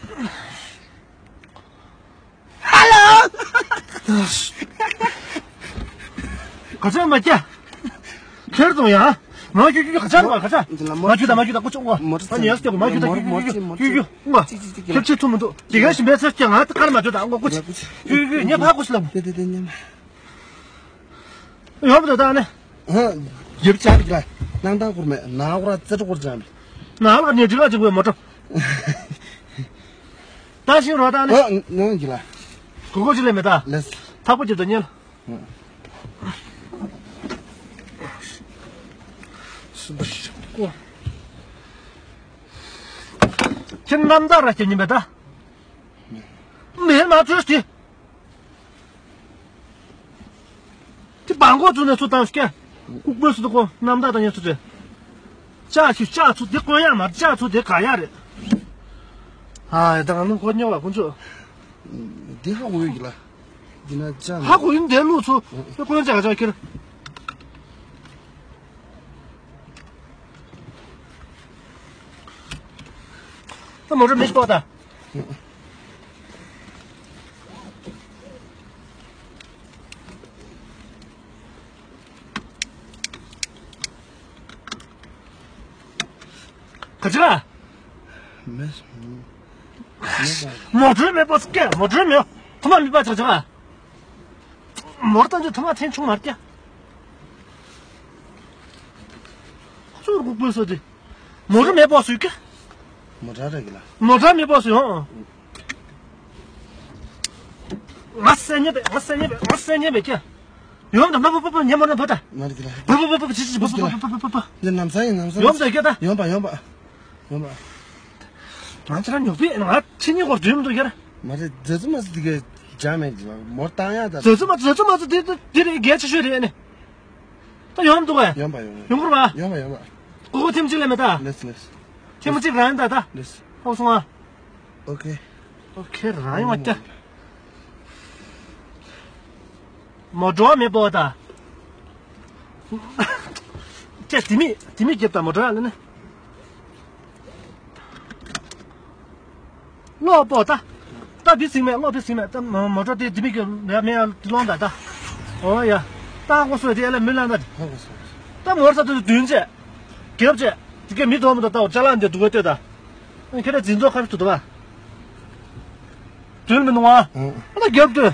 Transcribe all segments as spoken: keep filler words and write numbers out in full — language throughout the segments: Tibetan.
ཧ་ལོ། ག་ཚོད་མ་སྐྱ། ཁྱེར་ཙང་ཡ། མ་ཁྱུ་ཁྱུ་ཁྱུ་ག་ཚོད་མ་ག་ཚོད། མ་ཁྱུ་ད་མ་ཁྱུ་ད་ཀུ་ཅོ་ང་། ད་ཉལ་སྐྱོ་མ་ཁྱུ་ད་ཁྱུ་ཁྱུ་ཁྱུ་ཁྱུ་ཁྱུ་ང་། ཁྱེར་ཁྱེར་ཐུབ་མི་འདུག་དེ་ག་ཞིམ་པའི་ཚོད་སྐྱ་ང་ད་ཀར་མ་ཁྱུ་ད་ང་ཀུ་ཅོ། ཁྱུ་ཁྱུ་ཉེ་ཕ་ཀུ་ཤི་ལབ། དེ་དེ་དེ་ཉེ་མ། ཡོང་བ་ད་ནི། ཡོད་ཅག་གི་ལ། སྣང་དང་སྐོར་མེད་ན་སྐོར་ར་ཙེ་ཏྲ་སྐོར་ཅང་མེད། ན་ལ་ནི་དྲི་ག་ཅིག་བས་མོ་ཏྲ། ད་ཤིང་རོ་ད་ནི། ཨ་ནང་གི་ལ། གོ་གོ་ཅི་ལས་མེད་ད། ལེས། ཐག་པ་ཅིག་ཏུ་ཉལ། ཁྱེད་རྣམ་དག་ར་ཁྱེད་ཉིན་པ་ད། མེད་མ་ཚོས་ཏེ། དེ་བང་གོ་ཚུ་ནས་ཚུ་བཏང་སྐྱ། ལྐུགས་པོའི་སུ་དུ་ཀོ་རྣམ་དག་དང་ཉེ་ཚུ་ཚེ། ལྕགས་ཤིག་ལྕགས་ཚུ་དེ་བཀོན་ཡག་མ་ལྕགས་ཚུ་དེ་ག་ཡག་རེད། ཨ་ད་ང་ནུ་ཁོ་ཉོ་བ་ཁོ་ཚོ། འདི་ཧ་གོ་ཡོད་ཀྱི་ལ། འདི་ན་ལྕགས་ཧ་གོ་ཡིན་དེ་ལུགས་ཚུ་དེ་བཀོན་ལྕགས་ལྕགས་ཁྱེར། ད་མོ་ཊ་མི་སྤོ་ད། ག་ཅི་ལ། མེ། མོ་ཊ་མེད་པ་སྐད་མོ་ཊ་མེད། ཐོག་མ་མི་པ་ཆག་ཆག་ཨ། མོ་ཊ་ཚོ་ཐོག་མ་ཐེན་ཆུང་མར་སྐྱ། ཚུར་གུག་པོས་སོ་དེ། མོ་ཊ་མེད་པ་སུས་སྐྱ། མོ་ཊ་རེད་གི་ལ། མོ་ཊ་མེད་པ་སུས་ཧོ། ང་སེ་ཉེ་བེ་ང་སེ་ཉེ་བེ་ང་སེ་ཉེ་བེ་ཀྱ། ཡོང་དང་པ་པ་པ་པ་ཉེ་མོ་ན་བ་ད། མ་རེད་ལ། པ་པ་པ་པ་ཅི་ཅི་པ་པ་པ་པ་པ་པ། འདི་ནམ་ས་ཡིན་ནམ་ས་ཡིན། ཡོང་དང་ཀྱ་ད། ཡོང་པ་ཡོང་པ། ཡོང་པ། ང་ཚ་ཉོ་པི་ང་ཁྱི་ཉི་གོར་དུས་མི་འདུག་ཡར། མ་རེད་ཛ་ཙུ་མ་ཙུ་དེ་གའི་ཇ་མེད་ཀྱི་མོར་བཏང་ཡ་ད། ཛ་ཙུ་མ་ཛ་ཙུ་མ་ཙུ་དེ་དེ་རེད་གལ་ཆེ་ཤོས་རེད་ནི། ད་ཡོང་མི་འདུག་གས། ཡོང་པ་ཡོང་པ། ཡོང་གོར་བ། ཡོང་པ་ཡོང་པ། ཀོ་ཀོ་ཐེམ་གཅིག་ལས་མེད་ད། ལེས་ལེས། ཐེམ་གཅིག་རང་ཡིན་ད་ད། ལེས། ཧོ་སོང་ཨ། ཨོ་ཁེ། ཨོ་ཁེ་རང་ཡོང་བ་ཀྱ། མོ་འགྲོ་མེད་པོ་ད། ཀྱ་དེ་མི་དེ་མི་རྒྱབ་ད་མོ་འགྲོ་ཡ་ལ་ནི། ལོག་པོ་ད། ད་བི་སིང་མེད་ལོག་བི་སིང་མེད་ད་མོ་མོ་འགྲོ་དེ་དེ་མི་རྒྱབ་མེད་མེད་ཡ་དེ་ལོང་ད་ད། ཨོ་ཡ། ད་ཁོ་སོ་དེ་ཡ་ལ་མི་ལང་ད། ད་མོར་ས་དུ་དུན་ཅེ། རྒྱབ་ཅེ། དེ་ག་མི་དོ་མི་དོ་ད་འོ་ཅ་ལག་འདི་འདུག་ག་ལྟོས་ད། ཁྱེད་རང་འཛིན་ཚོགས་ཁ་རུ་ཐུག་ཐུབ་པ། དོན་མི་འདུག་ཨ། ཨ་ད་རྒྱབ་དུས།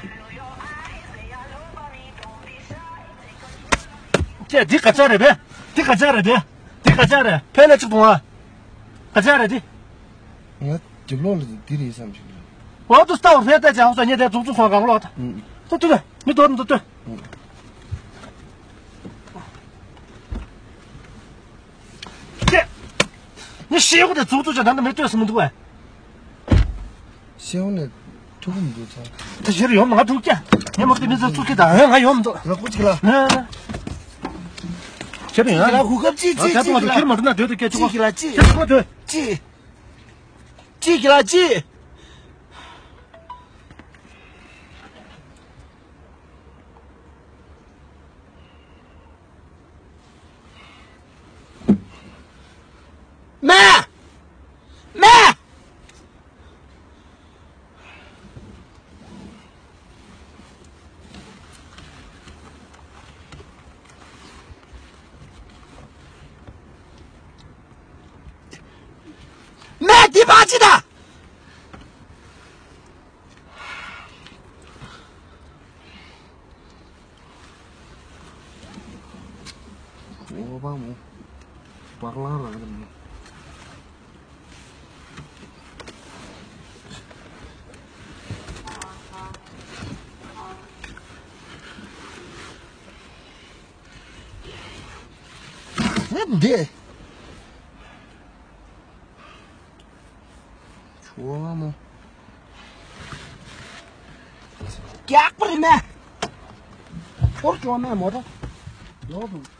ཁྱེད་འདི་ག་ཅག་རེད་པས། འདི་ག་ཅག་རེད་དེ། འདི་ག་ཅག་རེད་ཕན་ལ་ཅིག་འདུག་ཨ། ག་ཅག་རེད་འདི། ང་རྒྱབ་ལོགས་ལ་འདི་རེད་བསམ་ཞིག་རེད། འོ་དུ་ལྟ་བར་ཕན་ལྟ་ཅག་ཧོ་ས་ཉེ་དེ་འཛུགས་འཛུགས་སོང་གང་ལོག་ད། ཏུ་ཏུ་ཏུ་མི་དོ་མི་དོ་ཏུ། ཀྱེ། ངས་ཤེས་ཡོན་དེ་ཚུགས་ཚུགས་བྱས་ད་ནི་མི་ལྟོས་སུ་མི་འདུག་བས། ཤེས་ཡོན་ནས་ཐུག་གི་མི་འདུག་ཚང་། ད་ཞེར་ཡོང་མ་ཐུག་ཀྱ། ངས་མོ་དེ་མི་ཚོ་ཚུགས་ཀྱི་ད་ཧོན་ང་ཡོང་མི་འདུག་ལ་ཁུ་ཅིག་ལ། ང་ང་། ཁྱེད་ཡང་། ལ་ཁུ་ཁབ་ཅི་ཅི་ཅི་ལ། ཁྱེད་མ་ཐུག་ཁྱེད་མ་ཐུག་ན་སྡོད་དུ་ཀྱ་ཅི་ཅི་ལ་ཅི། ཁྱེད་ཚོ་སྡོད། ཅི། ཅི་ལ་ཅི། མེ། མེ། མེ་འདི་པ་ཅི་ད། ཨོ་བ་མོ། བག་ལང་རང་རེད་མོ། འདི། ཆུ་བ་མོ། རྒྱག་པ་རེད་མེ། འཁོར་ཅོག་མེ་མོ་ཏོ། ལོག་དང་